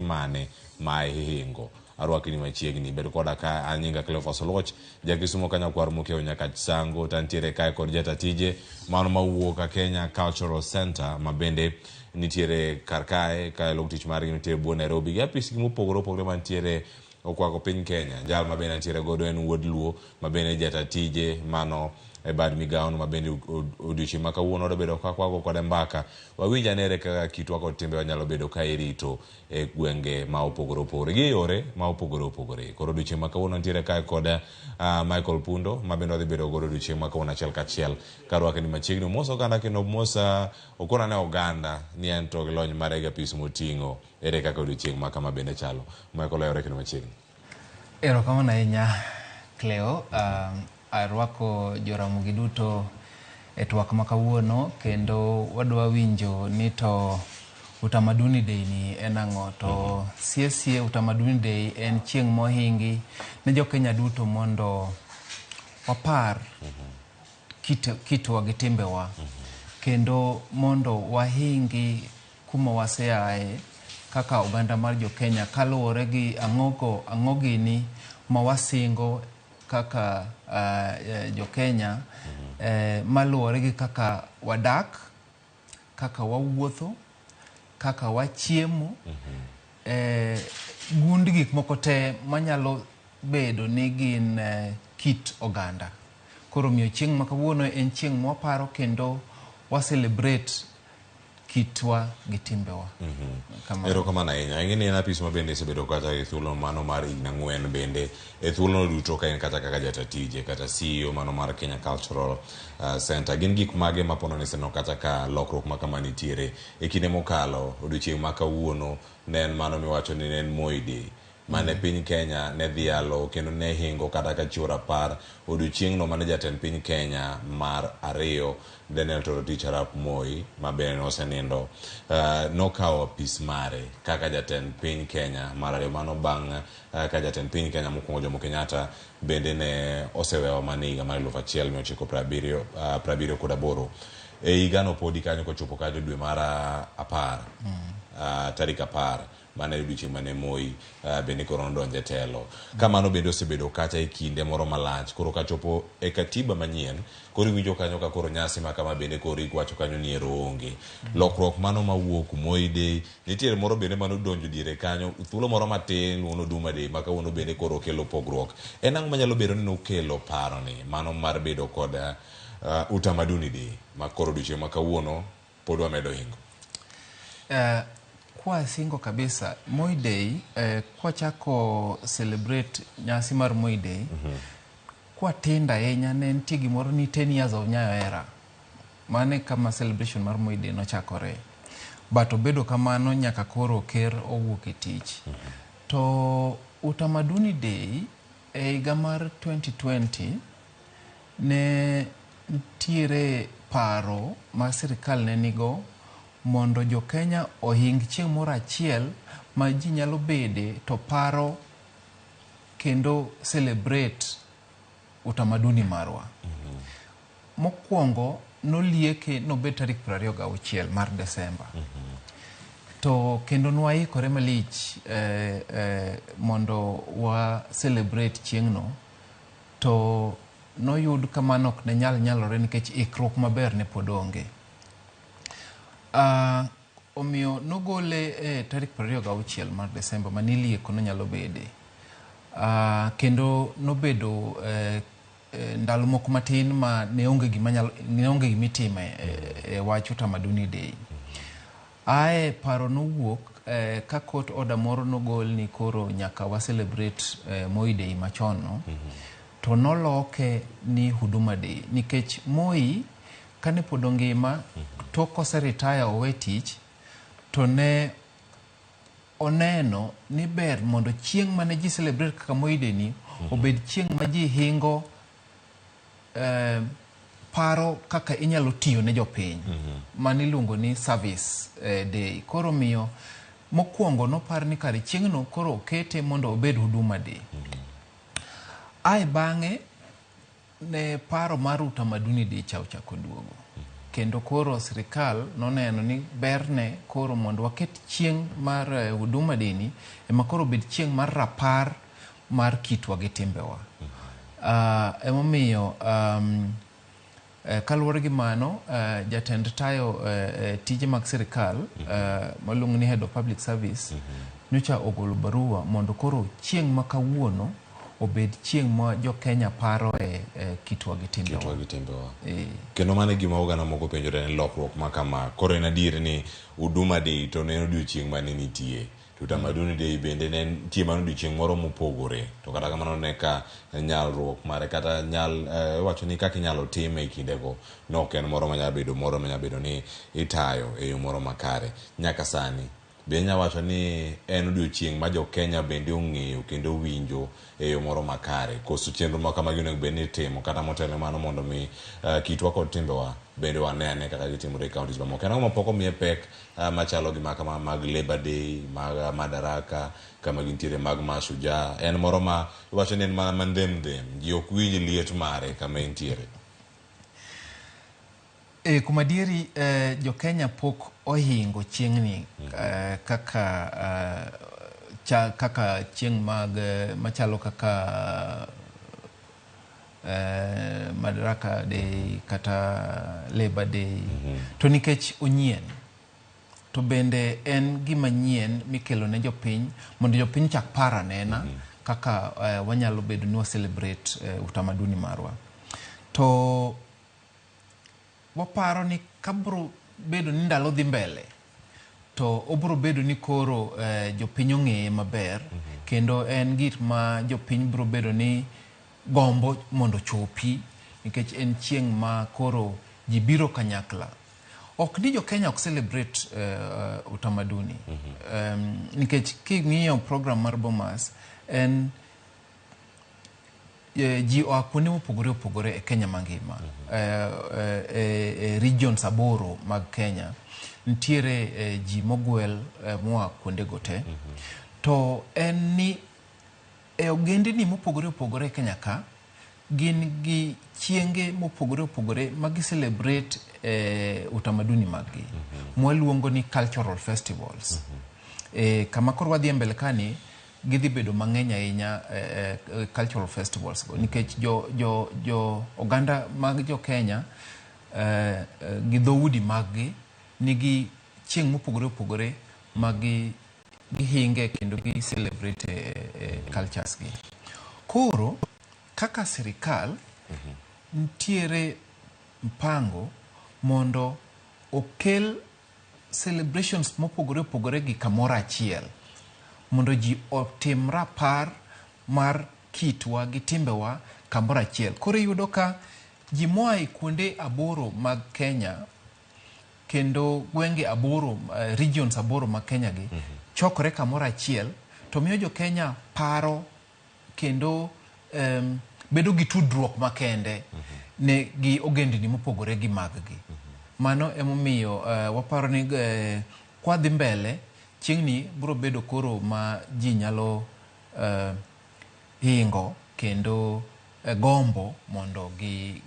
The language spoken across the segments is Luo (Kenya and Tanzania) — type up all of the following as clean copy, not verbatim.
Mane ma ihingo? Arwakni machiegni. Bed koda ka an nyinga Cleophas Oluoch, ja Kisumo ka nyakwar Mokeo nyaka Sango, to antiere kae kod jata tije mano mawuok ka Kenya Cultural Center ma bende nitiere kar kae, ka log tich margi nitiere buo Nairobi gi apis gi mopogore opogore mantiere okwako piny Kenya. Jal ma bende antiere godo en wuod Luo ma bende jata tije mano e bad migawono ma bende odiochieng' ma kawuono wadwa bedo ka kwago kode mbaka. Wawinj ane ere kaka kitwa kod timbewa nyalo bedo ka irito e gwenge ma opogore opogore gi e yore ma opogore opogore. Koro odiochieng' ma kawuono nitiere kae kod Michael Pundo ma bende wadhi bedo godo odiochieng' ma kawuono achiel kachiel karwake ni machiegni. Omos oganda kendo omos okona ne oganda ni en to gi lony mare gi apis moting'o ere kaka odiochieng' ma kama bende chalo. Michael oyawore kendo machiegni. Erokamano ahinya Cleo. Arwako Joramogi duto e twak ma kawuono kendo wadwa winjo ni to Utamaduni Day ni en ang'o to sie sie Utamaduni Day en chieng' mohingi ne jo Kenya duto mondo wapar kitwa gi timbewa kendo mondo wahingi kuma waseaye kaka oganda mar jo Kenya kaluwore gi ang'o ang'o gini ma wasingo kaka jo Kenya maluwore gi kaka wadak, kaka wawuotho, kaka wachiemo, gund gik moko te manyalo bedo ni gin kit oganda. Koro omiyo chieng' ma kawuono en chieng' mwaparo kendo wa celebrate kitwa gi timbewa. Kamano. Erokamano ahinya. Ing'e ni en apis ma bende isebedo kata e thuolo mano mar higni ang'wen bende e thuolono duto ka in kata kaka jata tije kata CEO mano mar Kenya Cultural Center. Gin gik mage ma pono ni iseneno kata ka lokruok ma kama nitiere e kinde mokalo odiochieng' ma kawuono ne en mano miwacho ni ne en Moi Day mane piny Kenya ne dhialo kendo ne hingo kata ka chiwo rapar odiochieng'no mane jatend piny Kenya mar ariyo Daniel Toroitich arap Moi ma bende nosenindo nokawo apis mare kaka jatend piny Kenya mar ariyo mano bang' ka jatend piny Kenya mokwongo Jomo Kenyatta bende ne osewewa mana e higa mar 1978. E higano podi kanyo kochopo kanyo dwe mar 10 tarik 10 mano e odiochieng' mane Moi bende koro nodonjo e telo. Ka mano bende osebedo kacha e kinde moro malach, koro kachopo e katiba manyien, koro iwinjo kanyo ka koro nyasi ma kama bende koro iwacho kanyo ni ero onge. Lokruok mano mawuok Moi Day, nitiere moro bende mane odonjo diere kanyo, thuolo moro matin iluongo ni Oduma Day ma kawuono bende koro okelo pogruok. En ang'o manyalo bedo ni nokelo paroni mano mar bedo kod Utamaduni Day ma koro odiochieng' ma kawuono pod wamedo hingo? Kwa singo kabisa Moi Day, kwachako celebrate nyasi mar Moi Day, kwatindo ahinya ne nitie gimoro ni 10 years of Nyayo era. Mano e kama celebration mar Moi Day nochakore. But obedo kamano nyaka koro ker owuok e tich. To Utamaduni Day e higa mar 2020 ne nitiere paro ma sirikal ne nigo mondo jo Kenya ohing chieng' moro achiel ma ji nyalo bede to paro kendo celebrate utamaduni marwa. Mokwongo nolieke nobed tarik 26 mar Desemba. To kendo nwaikore malich mondo wa celebrate chieng'no to noyud ka mano ok ne nyal nyalore nikech ikruok maber ne pod onge. Omiyo nogole e tarik 26 mar Desemba manilieko nonyalo bede. Kendo nobedo ndalo moko matin ma ne onge gima nyalo, ne onge gima itime e wach Utamaduni Day. Ae paro nowuok ka court order moro nogol ni koro nyaka wa celebrate Moi Day machon no. To noloke ni Huduma Day nikech Moi kane pod ongima tok kose retire owe tich to ne oneno ni ber mondo chieng' mane ji celebrate kaka Moi Day ni obed chieng' ma ji hingo paro kaka inyalo tiyo ne jopiny mano iluongo ni service day. Koro omiyo mokwongo nopar ni kare chieng'no koro okete mondo obed Huduma Day. Ae bang'e ne paro mar Utamaduni Day cha ochako duogo. Kendo koro sirikal noneno ni berne koro mondo waket chieng' mar Huduma Day ni ema koro obed chieng' mar rapar mar kitwa gi timbewa. Emomiyo kaluwore gi mano, jatend tayo tije mag sirikal maluongo ni Head of Public Service nyocha ogolo barua mondo koro chieng' ma kawuono obed chieng' ma jo Kenya paroe kitwa gi timbewa. Kitwa gi timbewa. Kendo mano e gima oganda moko penjore ni lokruok ma kama. Koro en adier ni Huduma Day to ne en odiochieng' mane nitie. To Utamaduni Day bende ne nitie mana odiochieng' moro mopogore. To kata kamano ne ka nyalruok mare kata nyal iwacho ni kaka inyalo time e kindego ne ok en moro manyalo bedo moro manyalo bedo ni itayo e yo moro makare. Nyaka sani be inyalo wacho ni en odiochieng' ma jo Kenya bende ong'eyo kendo winjo e yo moro makare? Koso chenro ma kamagi onego bed ni itimo kata motelo mano mondo mi kitwa kod timbewa bende wane ane kaka gitimore e counties mamoko. En ang'o ma pok omiye pek machalo gi makama mag Labour Day, mag Madaraka, kama gintiere mag Mashujaa? En moro ma iwacho ni en mana mandhem ndhem, ji ok winj liet mare kama entiere. Kuom adieri jo Kenya pok ohingo chieng'ni kaka kaka chieng' mag machalo kaka Madaraka Day kata Labour Day. To nikech onyien, to bende en gima nyien mikelo ne jopiny mondo jopiny chak par anena kaka wanyalo bedo ni wa celebrate utamaduni marwa. To waparo ni kabro bedo ni ndalo dhi mbele to obro bedo ni koro jopiny ong'eye maber kendo en gik ma jopiny bro bedo ni gombo mondo chopi nikech en chieng' ma koro ji biro kanyakla. Ok ni jo Kenya ok celebrate utamaduni nikech king'iyo program mar Bomas en ji oa kuonde mopogore opogore e Kenya mangima. Regions 8 mag Kenya nitiere ji mogwel moa kuondego te. To en ni e ogendini mopogore opogore e Kenya ka gin gi chienge mopogore opogore ma gi celebrate utamaduni mag gi. Mwaluongo ni cultural festivals. Kama koro wadhi e mbele kani gidhi bedo mang'eny ahinya cultural festivals go nikech jo oganda mag jo Kenya gi dhoudi mag gi nigi chieng' mopogore opogore ma gihinge kendo gi celebrate cultures gi. Koro kaka sirikal nitiere mpango mondo okel celebrations mopogore opogore gi kamoro achiel mondo ji otim rapar mar kitwa gi timbewa kamoro achiel. Koro iyudo ka ji moa e kuonde 8 mag Kenya kendo gwenge 8, regions 8 mag Kenya gi chokore kamoro achiel to miyo jo Kenya paro kendo bedo gi tudruok makende ne gi ogendini mopogore gi mag gi. Mano emomiyo waparo ni kwadhi mbele chieng'ni biro bedo koro ma ji nyalo hingo kendo gombo mondo gi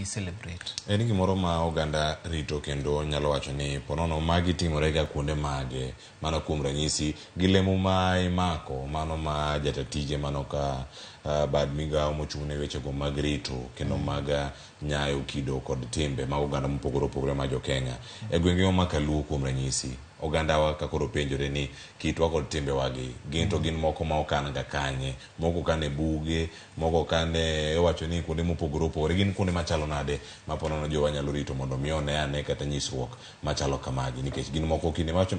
celebrate. En gimoro ma oganda rito kendo nyalo wacho ni ponono magi timore ga kuonde mage. Mano kuom ranyisi gi lemo ma imako mano ma jatatije mano ka bad migawo mochung' ne wechego mag rito kendo mag nyayo kido kod timbe mag oganda mopogore opogore ma jo Kenya. E gwenge ma Kaluo kuom ranyisi, ogandawa ka koro penjore ni kitwa kod timbewagi gin to gin moko ma okan ga kanye, moko okan e buge, moko okan e iwacho ni kuonde mopogore opogore, gin kuonde machalo nade ma ponono jowa nyalo rito mondo mi one ane kata nyisruok machalo kamagi, nikech gin moko kinde macho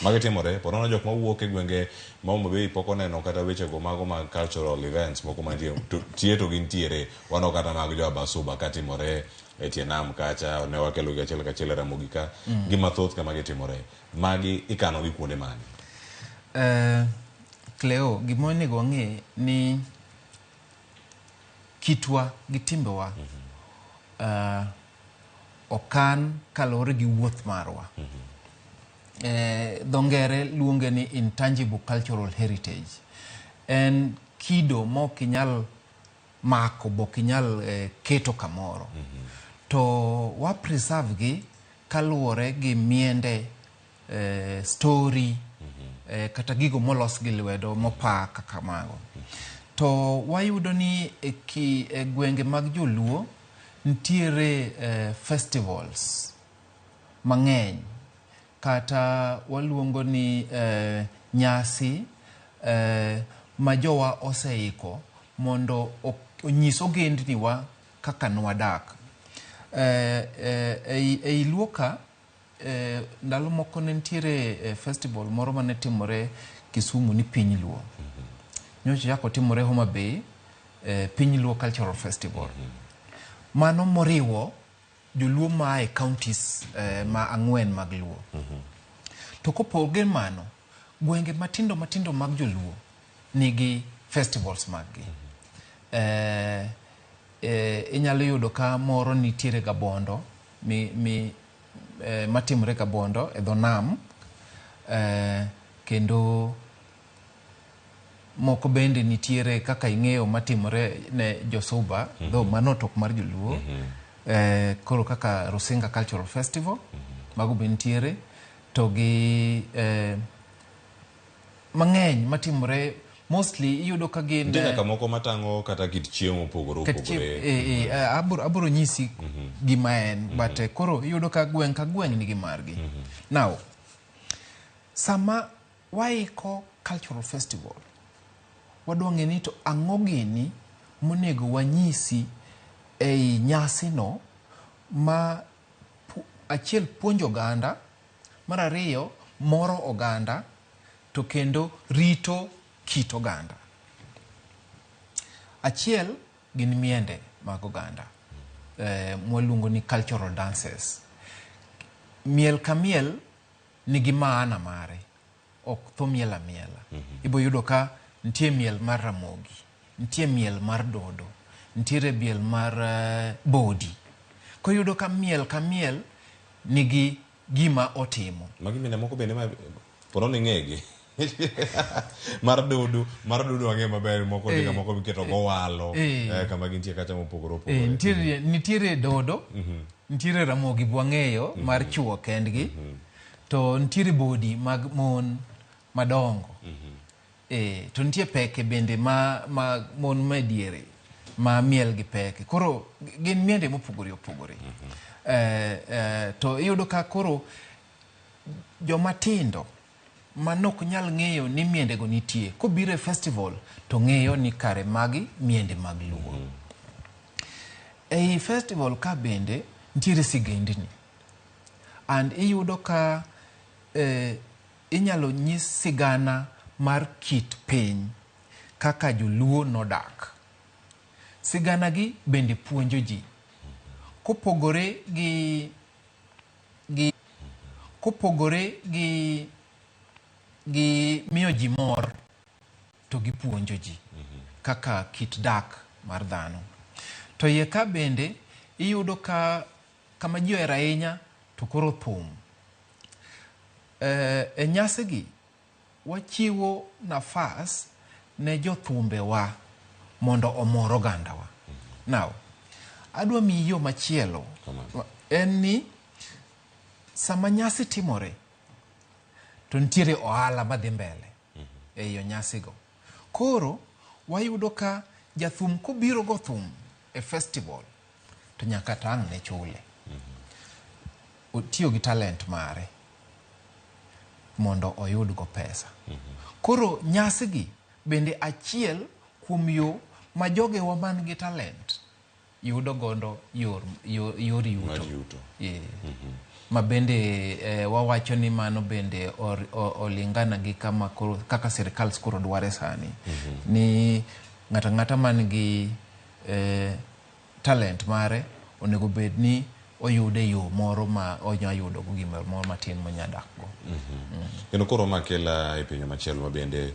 magi timore ponono jok mawuok e gwenge ma Homa Bay pok oneno kata wechego mago mag cultural events moko mantie to tie to gintiere. Waneno kata mag jo Abasuba katimore e tie nam kacha, ne wakelo gi achiel kachiel e Ramogi ka, gi mathoth kama gitimore. Magi ikano gi kuonde mage? Cleo, gima onego wang'e ni kitwa gi timbewa okan kaluwore gi wuoth marwa. Dho ngere luonge ni intangible cultural heritage. En kido ma ok inyal mako, bo ok inyal keto kamoro. To wa preserve gi kaluwore gi miende, story, kata gigo molos gi lwedo mopa kaka mago. To wayudo ni e gwenge mag joluo nitiere festivals mang'eny kata waluongo ni nyasi ma jowa oseiko mondo onyis ogendniwa kaka nwadak. Ei Luo ka ndalo moko ne nitiere festival moro mane timore Kisumu ni Piny Luo. Nyocha ochako timore Homa Bay, Piny Luo Cultural Festival. Mano moriwo joluo maa e counties ma ang'wen mag Luo. To kopogore mano, gwenge matindo matindo mag joluo nigi festivals mag gi. Inyalo yudo ka moro nitiere Gabondo matimore Gabondo e dho nam, kendo moko bende nitiere kaka ing'eyo matimore ne Josuba, though mano to ok mar joluo. Koro kaka Rusinga Cultural Festival, mago be nitiere, to gi mang'eny matimore mostly iyudo ka gin Nitie nyaka moko matang'o kata kit chiemo mopogore opogore. Abiro nyisi gima en, but koro iyudo ka gweng' ka gweng' nigi margi. Now, sama waiko cultural festival, wadwa ng'e ni to ang'o gini monego wanyisi ei nyasino ma achiel puonjo oganda, mar ariyo moro oganda, to kendo rito kit oganda. Achiel gin miende mag oganda, mwaluongo ni cultural dances. Miel ka miel nigi maana mare, ok tho miel amiela. Ibo yudo ka nitie miel mar Ramogi, nitie miel mar Dodo, nitiere miel mar Bodi. Koro iyudo ka miel ka miel nigi gima otimo. Magi miende moko bende ma poro ni ng'egi. Mar Dodo, mar Dodo ang'eyo maber, moko nitie moko miketo go walo, kama gintie kacha mopogore opogore. Nitiere Dodo, nitiere Ramogi bwang'eyo mar chuo kendgi, to nitiere Bodi mag mon madongo. To nitie peke bende ma mon madiere ma miel gi peke. Koro gin miende mopogore opogore. To iyudo ka koro joma tindo manok nyal ng'eyo ni miendego nitie, kobiro e festival to ng'eyo ni kare magi miende mag Luo. Ei festival ka bende nitiere sigendni. And iyudo ka inyalo nyis sigana mar kit piny kaka joluo nodak. Sigana gi bende puonjo ji. Kopogore gi miyo ji mor, to gipuonjo ji kaka kit dak mar dhano. To iye ka bende iyudo ka kama ji ohero ahinya to koro thum. E nyasigi wachiwo nafas ne jothumbewa mondo omor ogandawa. Now, adwa miyi yo machielo. En ni sama nyasi timore to nitiere ohala madhi mbele e nyasigo. Koro wayudo ka jathum kobiro go thum e festival to nyaka tang' ne chule. Otiyo gi talent mare mondo oyud go pesa. Koro nyasigi bende achiel kuom yo ma jogewa man gi talent yudo godo yor yuto. Ma bende wawacho ni mano bende olingana gi kama koro, kaka sirikal koro dware sani. Ni ng'ato ang'ata man gi talent mare onego bed ni oyude yo moro ma onya yudo go gimoro matin monya dak go. Kendo koro ma kela e penjo machielo ma bende